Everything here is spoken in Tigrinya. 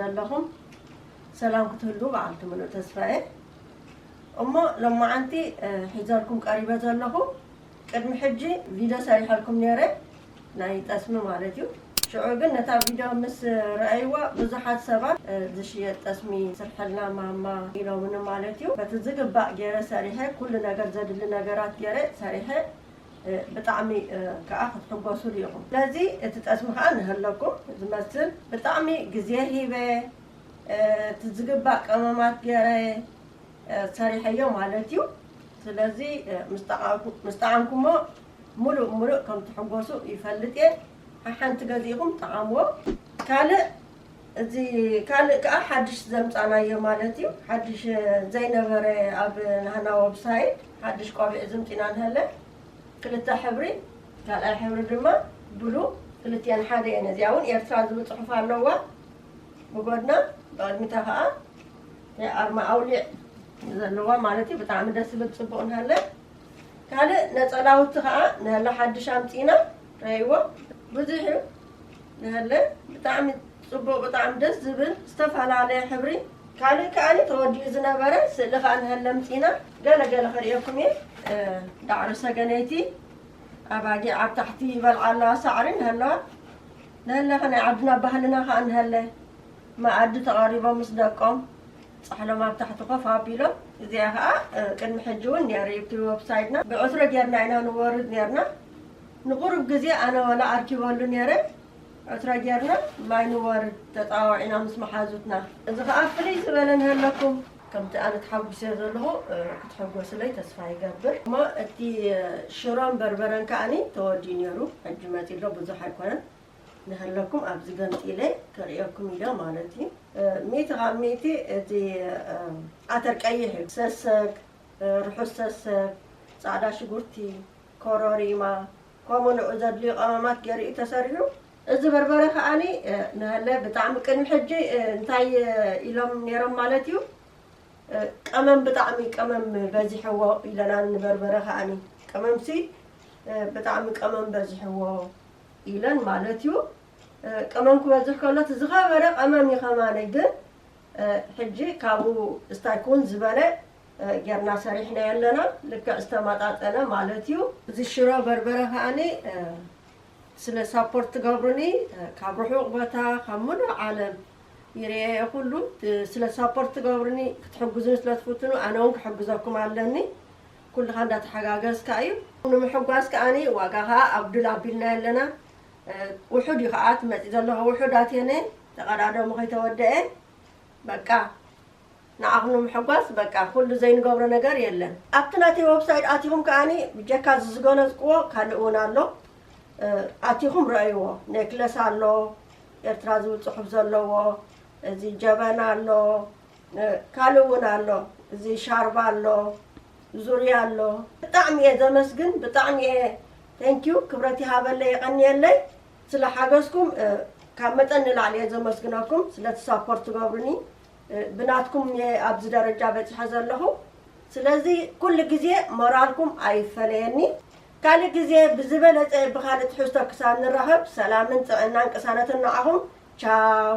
ኣለኹም ሰላም ክትህሉ በዓልቲ ምሉእ ተስፋ እየ። እሞ ሎማዓንቲ እ፣ ሒዘልኩም ቀሪበ ዘለኹ ቅድሚ ሕጂ ቪድዮ ሰሪሐልኩም ነይረ ናይ ጠስሚ ማለት እዩ። ሽዑ ግን ነታ ቪድዮ ምስ ረኣይዋ ብዙሓት ሰባት እ፣ ዝሽየጥ ጠስሚ ስርሐልና ማማ ኢሎምኒ ማለት እዩ። በቲ ዝግባእ ገይረ ሰሪሐ ኩሉ ነገር ዘድሊ ነገራት ገይረ ሰሪሐ እ፣ ብጣዕሚ እ፣ ከዓ ክትሕጎሱሉ ኢኹም። ስለዚ እቲ ጠስሚ ከዓ ንህለኩም ዝመስል ብጣዕሚ ግዜ ሂበ እ፣ እቲ ዝግባእ ቀመማት ገይረ እ፣ ሰሪሐዮ ማለት እዩ። ስለዚ እ፣ ምስ ጠዓምኩ- ምስ ጠዓምኩሞ ሙሉእ ሙሉእ ከም ትሕጎሱ ይፈልጥ እየ። ሓሓንቲ ገዚእኹም ጠዓምዎ። ካልእ እዚ ካልእ ከዓ ሓድሽ ዘምፃናዮ ማለት እዩ። ሓድሽ እ፣ ዘይነበረ ኣብ ናህና ወብሳይት ሓድሽ ቆቢዕ ዝምፂና ንሀለ ክልተ ሕብሪ፣ ካልኣይ ሕብሪ ድማ ብሉ፣ ክልቲአን ሓደ እየን። እዚኣ እውን ኤርትራ ዝብል ፅሑፍ ኣለዋ ብጎድና፣ ብቕድሚታ ከዓ ናይ ኣርማ ኣውሊዕ ዘለዋ ማለት እዩ። ብጣዕሚ ደስ ዝብል ፅቡቕ ንሀለ። ካልእ ነፀላውቲ ከዓ ንሀለ ሓድሽ ኣምፂና ረይዎ ብዙሕ እዩ ንሀለ። ብጣዕሚ ፅቡቕ፣ ብጣዕሚ ደስ ዝብል ዝተፈላለየ ሕብሪ። ካልእ ከዓኒ ተወዲኡ ዝነበረ ስእሊ ከዓ ንሀለ ኣምፂና ገለ ገለ ከርእየኩም እየ። እ፣ ዳዕሮ ሰገነይቲ ኣባጊዕ ኣብ ታሕቲ ይበልዓ ኣለዋ ሳዕሪ ንሀለዋ። ንሀለ ከ ናይ ዓድና ባህልና ከዓ ንሀለ መኣዲ ተቐሪቦም ምስ ደቆም ጻሕሎም ኣብ ታሕቲ ኮፍ ኣቢሎም። እዚኣ ከዓ እ፣ ቅድሚ ሕጂ እውን ነይሩ እዩ እቲ ዌብሳይትና። ብዕትሮ ጌርና ኢና ንወርድ ነይርና። ንቁሩብ ግዜ ኣነ ወላ ኣርኪበሉ ነይረ። ዕትሮ ጌርና ማይ ንወርድ ተጻዋዒና ምስ መሓዙትና። እዚ ከዓ ፍልይ ዝበለ ንሀለኩም። ከምቲ ኣነ ተሓጒሰ ዘለኹ እ፣ ክትሕጎስለይ ተስፋ ይገብር። እሞ እቲ እ፣ ሽሮን በርበረን ከዓኒ ተወዲኡ ነይሩ። ሕጂ መፂ ኣሎ ብዙሕ ኣይኮነን። ንሀለኩም ኣብዚ ገምጢለ ከርእየኩም ኢለ ማለት እዩ። እ፣ ሚእቲ ካብ ሚእቲ እቲ እ፣ ዓተር ቀይሕ እዩ። ሰሰግ፣ እ፣ ርሑስ ሰሰግ፣ ፃዕዳ ሽጉርቲ፣ ኮሮሪማ፣ ከምኡ ንዑ ዘድልዩ ቀመማት ገይሩ እዩ ተሰሪሑ። እዚ በርበረ ከዓኒ እ፣ ንሀለ ብጣዕሚ ቅድሚ ሕጂ እ፣ እንታይ እ፣ ኢሎም ነይሮም ማለት እዩ። እ፣ ቀመም ብጣዕሚ ቀመም በዚሕዎ ኢለና ንበርበረ ከዓኒ። ቀመምሲ እ፣ ብጣዕሚ ቀመም በዚሕዎ ኢለን ማለት እዩ። እ፣ ቀመም ክበዝሕ ከሎ እቲ ዝኸበረ ቀመም እዩ ከማነይ ግን እ፣ ሕጂ ካብኡ እስታይ ኩን ዝበለ እ፣ ጌርና ሰሪሕና ኣለና። ልክዕ ዝተመጣጠነ ማለት እዩ። እዚ ሽሮ በርበረ ከዓኒ እ፣ ስለ ሳፖርት ትገብሩኒ እ፣ ካብ ርሑቕ ቦታ ካብ ሙሉእ ዓለም ይርእየ ኩሉ እ፣ ስለ ሳፖርት ትገብሩኒ ክትሕግዙኒ ስለ ትፍትኑ ኣነ እውን ክሕግዘኩም ኣለኒ። ኩልኻ እንዳተሓጋገዝካ እዩ። ንምሕጓዝ ከዓኒ ዋጋ ከዓ ኣብ ድል ኣቢልና ኣለና። እ፣ ውሑድ እዩ ከዓ እቲ መፂእ ዘለኹ ውሑድ ኣትየነ ተቐዳደሙ ከይተወደአ በቃ ንዓኹም ንምሕጓዝ በቃ ኩሉ ዘይንገብሮ ነገር የለን። ኣብቲ ናተይ ወብሳይት ኣቲኹም ከዓኒ ብጀካ እዚ ዝገለጽክዎ ካልእ እውን ኣሎ። እ፣ ኣቲኹም ረእይዎ። ኔክለስ ኣሎ፣ ኤርትራ ዝብል ጽሑፍ ዘለዎ፣ እዚ ጀበና ኣሎ፣ እ፣ ካልእ እውን ኣሎ። እዚ ሻርባ ኣሎ፣ ዙርያ ኣሎ። ብጣዕሚ እየ ዘመስግን፣ ብጣዕሚ እየ ቴንኪዩ፣ ክብረት ይሃበለይ፣ የቐንየለይ። ስለ ሓገዝኩም እ፣ ካብ መጠን ንላዕሊ እየ ዘመስግነኩም፣ ስለቲ ሳፖርት ትገብሩኒ። እ፣ ብናትኩም እየ ኣብዚ ደረጃ በፂሐ ዘለኹ። ስለዚ ኩሉ ግዜ ሞራልኩም ኣይፈለየኒ። ካልእ ግዜ ብዝበለፀ ብኻልእ ትሕዝቶ ክሳብ ንራኸብ ሰላምን ጥዕናን ቅሳነትን ንዓኹም። ቻው።